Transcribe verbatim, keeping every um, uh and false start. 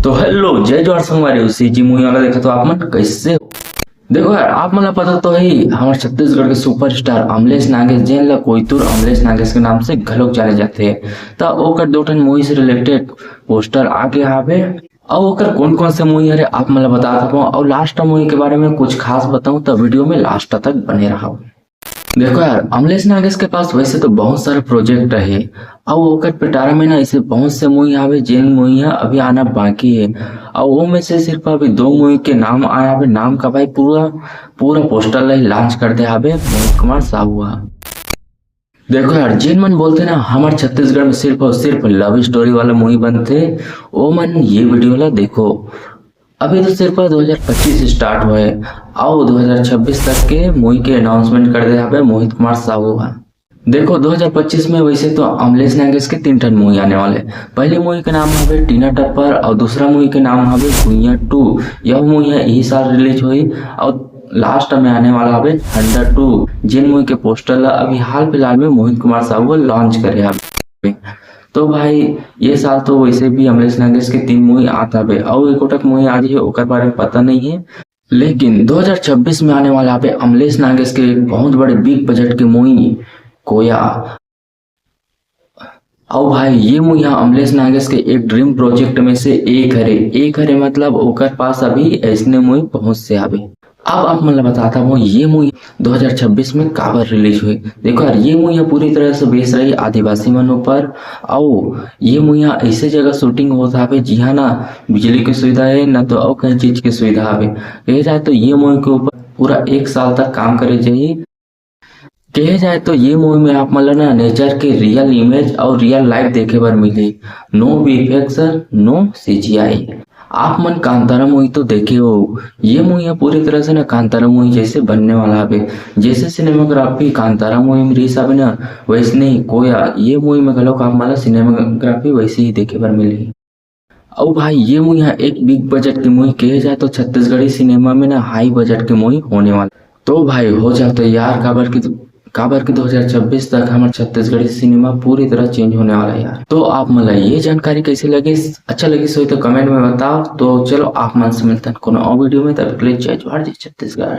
तो hello, जय जोहार संगवारी, उसी जी मुही वाला देखा तो आप मन कैसे हो? देखो यार, आप मन ला पता तो है, हमारे छत्तीसगढ़ के सुपरस्टार अमलेश नागेश, जेन ला कोई तुर अमलेश नागेश के नाम से घलोक जाने जाते हैं। त ओकर दो ठन मुही से रिलेटेड पोस्टर आगे हावे, अउ ओकर कौन कौन से मुही हरे आप मन ला बता सकूं, अउ लास्ट मुही के बारे में कुछ खास बताऊं, त वीडियो में लास्ट तक बने रहो। देखो यार, अमलेश नागेश के पास वैसे तो बहुत सारे प्रोजेक्ट है, अउ ओकर पिटारा में ना ऐसे बहुत से मुही आवे, जेन मुही ह अभी आना बाकी है। अउ वो में से सिर्फ अभी दो मुही के नाम आया हवे, नाम का भाई पूरा पूरा पोस्टर ला लॉन्च कर दे हवे मोहित कुमार साहू ह। देखो यार, जेन मन बोलते ना हमारे छत्तीसगढ़ में सिर्फ और सिर्फ लव स्टोरी वाला मुही बनते, ओ मन ये वीडियो ला देखो। अभी तो सिर्फ दो हज़ार पच्चीस स्टार्ट हुआ है, अउ दो हज़ार छब्बीस तक के मुही के अनाउंसमेंट कर दे हवे मोहित कुमार साहू ह। देखो, दो हज़ार पच्चीस में वैसे तो अमलेश नागेश के तीन ठन मुही आने वाले। पहली मुही के नाम हवे टीना टप्पर, अउ दूसरा मुही के नाम हवे भुइयां टू। यह मुही ह यही साल रिलीज हुई, अउ लास्ट में आने वाला हवे हंडर टू, जेन मुही के पोस्टर ला अभी हाल फिलहाल में मोहित कुमार साहू लॉन्च करे हवे। तो भाई, ये साल तो वैसे भी अमलेश नागेश के तीन मुही आत हवे, अउ एकोटक मुही आ रही है, ओकर बारे में पता नहीं है। लेकिन दो हज़ार छब्बीस में आने वाला हवे अमलेश नागेश के एक बहुत बड़े बिग बजट के मुही कोया। अउ भाई, ये मुही ह अमलेश नागेश के एक ड्रीम प्रोजेक्ट में से एक हरे। एक हरे मतलब ओकर पास अभी ऐसने मुही बहुत से आवे। अब आप मन ला बताता हूँ, ये मुही दो हज़ार छब्बीस में काबर रिलीज हुई। देखो यार, ये मुही ह पूरी तरह से बेस रही आदिवासी मन ऊपर। अउ ये मुही ह ऐसे जगह शूटिंग होत हवे, जिहाँ ना बिजली की सुविधा है, ना तो अउ कहीं चीज की सुविधा हवे। कहे जाए तो ये मुही के ऊपर पूरा एक साल तक काम करे जाही। कहे जाए तो ये मुही में आप मन ला ना नेचर के रियल इमेज अउ रियल लाइफ देखे बर मिलही। No VFX, no CGI। आप मन कांतारा मुही तो देखे हो, ये मुही ह पूरी तरह से ना कांतारा मुही जैसे बनने वाला हवे। जैसे सिनेमाग्राफी कांतारा मुही में रिहिस हवे ना, वैसने ही कोया ये मुही में घलोक आप मन ला सिनेमाग्राफी वैसे ही देखे बर मिलही। अउ भाई, ये मुही ह एक बिग बजट के मुही कहे जाए तो छत्तीसगढ़ी सिनेमा में ना हाई बजट के मुही होने वाला। तो भाई, हो जाओ तैयार, काबर कि काबर कि दो हज़ार छब्बीस तक हमार छत्तीसगढ़ी सिनेमा पूरी तरह चेंज होने वाला है यार। तो आप मन ला ये जानकारी कैसे लगे, अच्छा लगिस होही तो कमेंट में बताओ। तो चलो, आप मन से मिलते हैं कोनो और वीडियो में, तब तक के लिए जय जोहार, जय छत्तीसगढ़।